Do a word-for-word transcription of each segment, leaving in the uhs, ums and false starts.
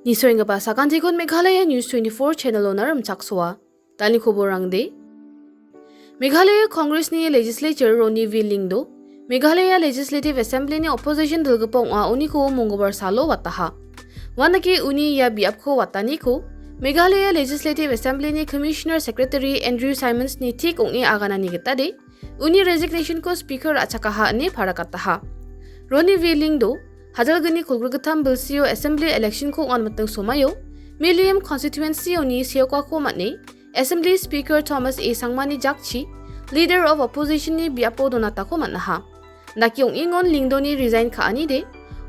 Nisoenggipa sakantikon Meghalaya News twenty-four channel-ona rimchaksoa. Dalni koborangde. Meghalaya Congress-ni legislature Ronnie V Lyngdoh, Meghalaya Legislative Assembly-ni opposition dilgipa ong·a, uniko monggobar salo wataha. Uandake uni ia biapko wataniko Meghalaya Legislative Assembly-ni Commissioner Secretary Andrew Simons-ni tik ong·e aganani gitade, uni resignation-ko Speaker ra·chakaha ine parakataha. Ronnie V Lyngdoh, hajalgni kolgrikgittam bilsio Assembly election-ko ong·anmiting somaio, Mylliem constituency-oni seokako man·e, Assembly Speaker Thomas A Sangmani jakchi, Leader of Opposition-ni biapo donatako man·aha. Dake ong·engon Lyngdohni resign ka·anide,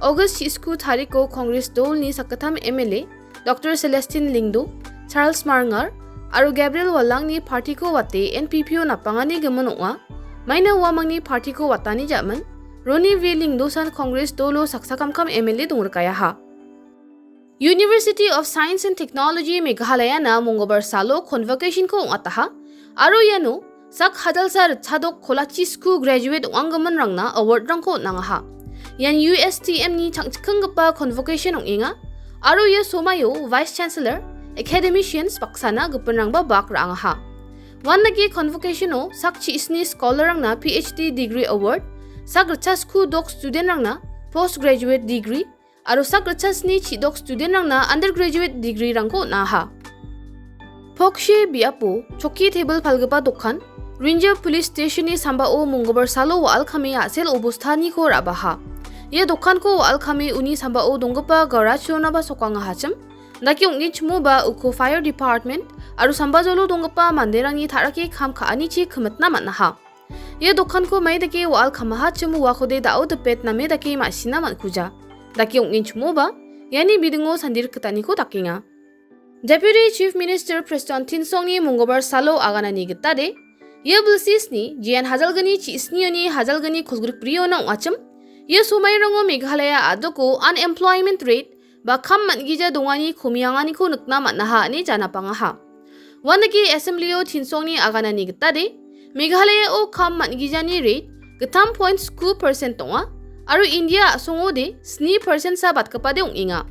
August chi·sku tariko Congress dolni sakgittam M L A, Doctor Celestine Lyngdoh, Charles Marngar, aro Gabriel Wallangni party-ko wate N P P-o napangani gimin ong·a. Maina uamangni party-ko watani ja·min, Ronnie V Lyngdohsan Congress dolo saksa kamkam M L A dongrikayaha. University of Science and Technology Meghalaya-na monggobar salo convocation-ko ong·ataha, aro iano sak hajalsa ritchadok kolachi sku graduate ong·anggiminrangna award-rangko on·angaha. Ian U S T M-ni tangchikkinggipa convocation ong·enga, aro ia somaio Vice Chancellor, academicians baksana gipinrangba bak ra·angaha. Uandake convocation-o sak chi·sni scholar-rangna P H D degree award, sak ritchasku dok student-rangna postgraduate degree, aro sak ritchasni chi·dok student-rangna undergraduate degree-rangko on·aha. Pokshi biapo chokki tebil palgipa dokan, Ranger Police Station-ni sambao monggobar salo wa·alkame a·sel obostaniko ra·baha. Ia dokanko wa·alkame uni sambao donggipa garage-onaba sokangahachim, dake ong·genchimoba uko fire department aro sambajolo donggipa manderangni ta·rake kam ka·anichi kimitna man·aha. Ia dokanko mai dake wa·alkamahachim uakode da·o dipet name dake ma·sina man·kuja. Dake ong·enchimoba, iani bidingo sandirikgitaniko dakenga. Deputy Chief Minister Prestone Tynsongni monggobar salo aganani gitade, ia bilsisni, jian hajalgni chi·snioni hajalgni kolgrikbriona ong·achim, ia somairango Meghalaya a·doko unemployment rate ba kam man·gija dongani komianganiko nikna man·aha ine janapangaha. Uandake Assembly-o Tynsongni aganani gitade, Meghalaya-o kam man·gijani rate gittam point sku percent ong·a, aro India a·songode sni percent-sa batgipade ong·enga.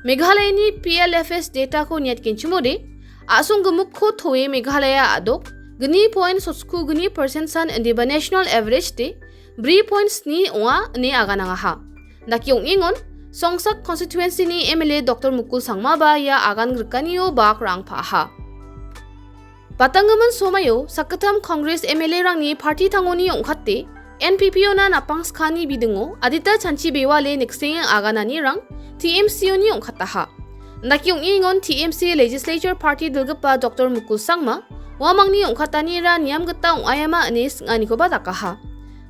Meghalaya-ni P L F S data-ko niatgenchimode, a·song gimikko toe Meghalaya a·dok gni point sotsku gni percent-san indiba national average-de bri point sni ong·a ine aganangaha. Dake ong·engon, Songsak constituency-ni M L A Doctor Mukul Sangmaba ia agan grikanio bak ra·angpaha. Batanggimin somaio sakgittam Congress M L A-rangni party tangoni ong·kate N P P-ona napangskani bidingo adita chanchi bewale niksenge agananirang T M C-oni ong·kataha. Dake ong·engon T M C Legislature Party dilgipa Doctor Mukul Sangma, uamangni ong·katanira niam gita ong·aiama ine sing·anikoba dakaha.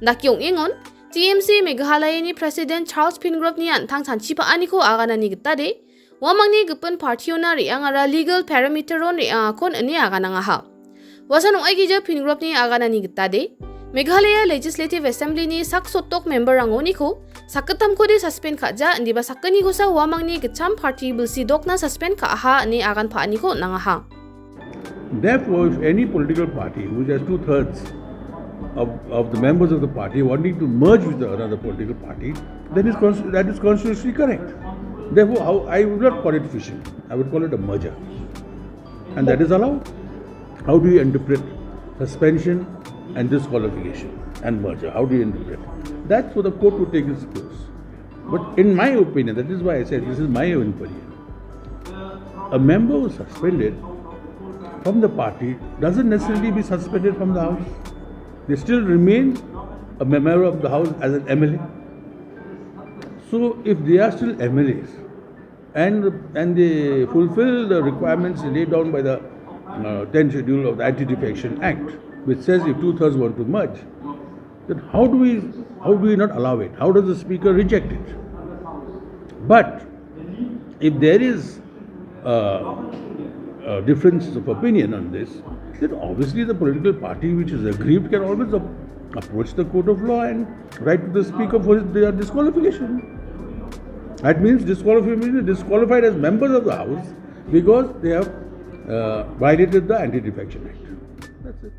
Dake ong·engon, T M C Meghalaya-ni President Charles Pingrup-ni an·tang chanchipa·aniko aganani gitade, uamangni gipin party-ona re·angara legal parameter-on re·angakon ine aganangaha. Uasan ong·aigija Pingrup-ni aganani gitade, Meghalaya Legislative Assembly-ni sak sotok member-rangoniko sakgittamkode suspend ka·ja, indiba sakgnikosa uamangni gitcham party bilsi dokna suspend ka·aha ine agan pa·aniko on·angaha. Therefore, if any political party which has two-thirds of, of the members of the party wanting to merge with another political party, then is cons-, that is constitutionally correct. Therefore, how, I would not call it fission. I would call it a merger. And that is allowed. How do you interpret suspension and disqualification and merger? How do you interpret? That's for the court to take its course. But in my opinion, that is why I said this is my opinion. A member who is suspended from the party doesn't necessarily be suspended from the House. They still remain a member of the House as an M L A. So if they are still M L As, and, and they fulfill the requirements laid down by the, uh, tenth Schedule of the Anti-Defection Act, which says if two-thirds want to merge, then how do we, how do we not allow it? How does the Speaker reject it? But if there is, uh, uh, differences of opinion on this, then obviously the political party which is aggrieved can always ap-, approach the court of law and write to the Speaker for their disqualification. That means disqualification, disqualified as members of the House because they have, uh, violated the Anti-Defection Act. That's it.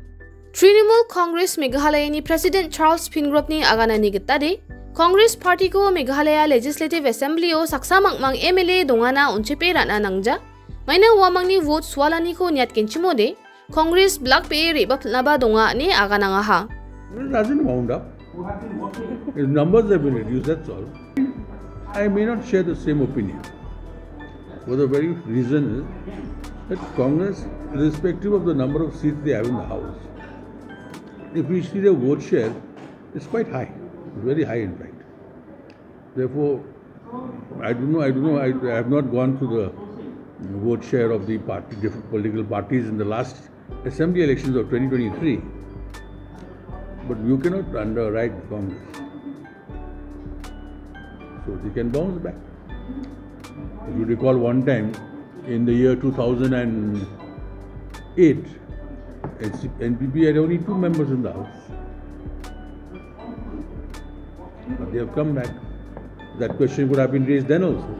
Trinamool Congress Meghalaya-ni President Charles Pingrup-ni aganani gitade, Congress Party-ko Meghalaya Legislative Assembly-o saksa mangmang M L A dongana on·chepe ra·na nangja. Maina uamangni vote sualaniko niatgenchimode, Congress blak be·e re·bapilnaba donga ine aganangaha. It hasn't wound up. His numbers have been reduced, that's all. I may not share the same opinion for the very reason is that Congress, irrespective of the number of seats they have in the House, if we see the vote share, it's quite high, very high in fact. Therefore, I don't know, I don't know, I, I have not gone through the vote share of the party, different political parties in the last assembly elections of twenty twenty-three. But you cannot underwrite Congress. So they can bounce back. If you recall one time in the year two thousand eight, N C N P P had only two members in the House. But they have come back. That question could have been raised then also.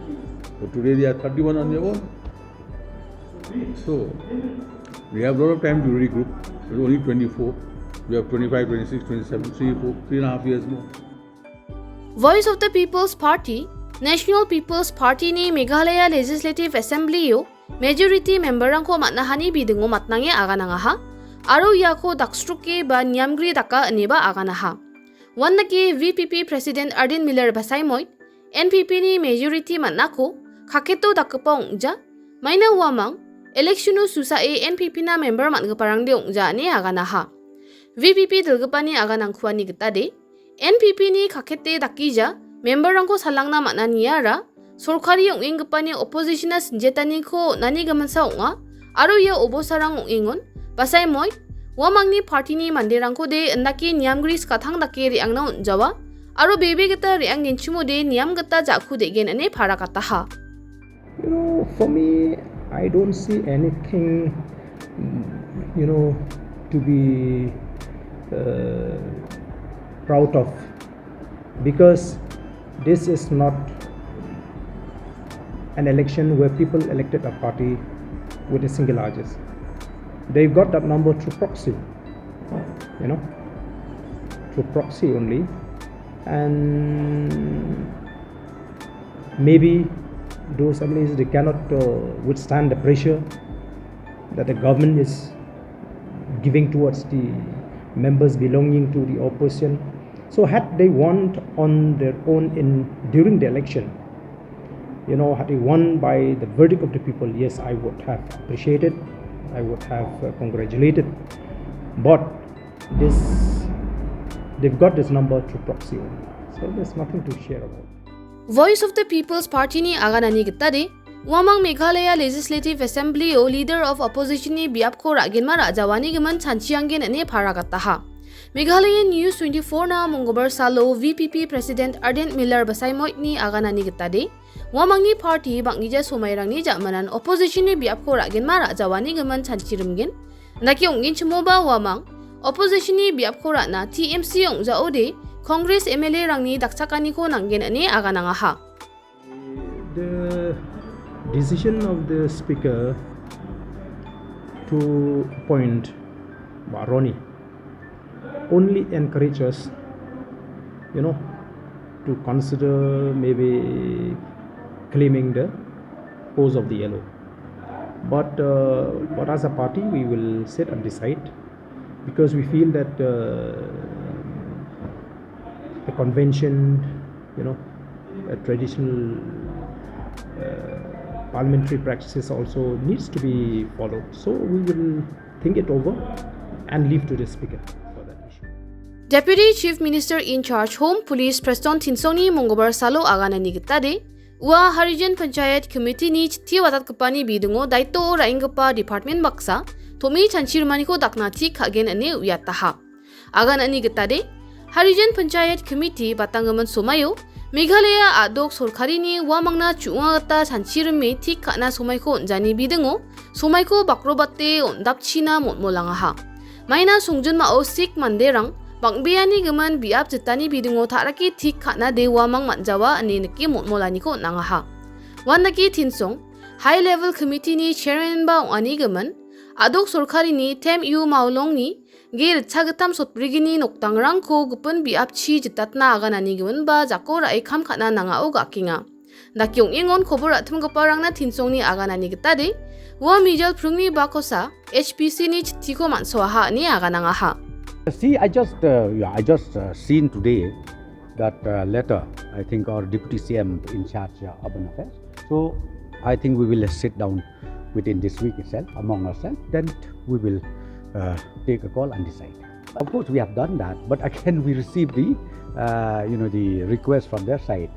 But today they are thirty-one on their own. So, we have a lot of time to regroup. It's only twenty-four. We have twenty-five, twenty-six, twenty-seven, three, four, three and a half years more. Voice of the People's Party, National People's Party-ni Meghalaya Legislative Assembly-o majority member-rangko man·ahani bidingo matnange aganangaha, aro iako daksruke ba niamgri daka ineba aganaha. Uandake V P P President Ardent Miller Basaiamoit, N P P-ni majority man·ako kaketo dakgipa ong·ja, maina uamang, election-o susae N P P-na member man·giparangde ong·ja ine aganaha. V P P dilgipani aganangkuani gitade, N P P-ni kakete dakgija member-rangko salangna man·aniara, sorkari ong·enggipani opposition-a sinjetaniko on·ani giminsa ong·a, aro ia obosarang ong·engon, Basaiamoit, uamangni party-ni manderangkode indake niamgri skatang dake re·angna on·jawa, aro bebe gita re·anggenchimode niam gita ja·ku de·gen ine parakataha. You know, for me, I don't see anything, you know, to be, uh, proud of, because this is not an election where people elected a party with a single largest. They've got that number through proxy, you know, through proxy only. And maybe those M L As, they cannot, uh, withstand the pressure that the government is giving towards the members belonging to the opposition. So had they won on their own in, during the election, you know, had they won by the verdict of the people, yes, I would have appreciated, I would have, uh, congratulated. But this, they've got this number through proxy only. So there's nothing to share about. Voice of the People's Party-ni aganani gitade, uamang Meghalaya Legislative Assembly-o Leader of Opposition-ni biapko ra·genma ra·jawani gimin chanchianggen ine paragataha. Meghalaya News twenty-four-na Monggobar salo V P P President Ardent Miller Basaiamoit-ni aganani gitade, uamangni party bang·gija somairangni ja·manan opposition-ni biapko ra·genma ra·jawani gimin chanchirimgen, Indake ong·genchimoba uamang, opposition-ni biapko ra·na T M C ong·jaode Congress M L A-rangni dakchakaniko nanggen ine aganangaha. The decision of the speaker to appoint Baroni only encourage us, you know, to consider maybe claiming the post of the L O. But, uh, but as a party, we will sit and decide, because we feel that, uh, the convention, you know, uh, traditional, uh, parliamentary practices also needs to be followed. So we will think it over and leave to the speaker for that issue. Deputy Chief Minister in charge Home Police Prestone Tynsong-ni Monggobar salo aganani gitade, ua Harijan Panchayat Committee-ni chitti watatgipani bidingo daitoo ra·enggipa department baksa, tom·e chanchirimaniko dakna tik ka·gen ine uiataha. Aganani gitade, Harijan Panchayat Committee batanggimin somaio Meghalaya a·dok sorkarini uamangna chu·onga gita chanchirime tik ka·na somaiko on·jani bidingo somaiko bakrobate on·dapchina motmolangaha. Maina songjinmao Sikh manderang bang·beani gimin biap jitani bidingo ta·rake tik ka·na de uamang man·jawa ine nike motmolaniko on·angaha. Uandake Tynsong, High Level Committee-ni chairman-ba ong·ani gimin, a·dok sorkarini Tem U Maolongni Ge ritchagittam sotbrigini nokdangrangko gipin biapchi jitatna aganani giminba jako ra·e kam ka·na nangao ga·akenga. Dake ong·engon kobor ra·timgiparangna tinsongni aganani gitade, ua mijal pringni bakosa H P C ni chittiko man·soaha ine aganangaha. See, I just, uh, yeah, I just uh, seen today that uh, letter, I think, our deputy C M in charge uh, urban affairs. So I think we will sit down within this week itself among ourselves. Then we will uh, take a call and decide. Of course, we have done that, but again, we received the, uh, you know, the request from their side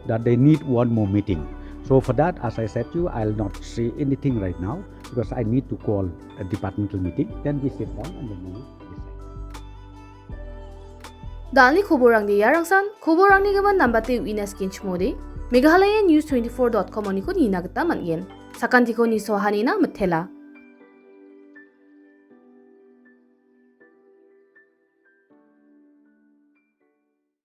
that they need one more meeting. So for that, as I said to you, I'll not say anything right now because I need to call a departmental meeting. Then we sit down and then we will decide. Dalni koborangde iarangsan, koborangni gimin nambate uina skenchimode, Meghalaya News twenty-four dot com oniko nina gita man·gen. Sakantiko nisoahanina mitela.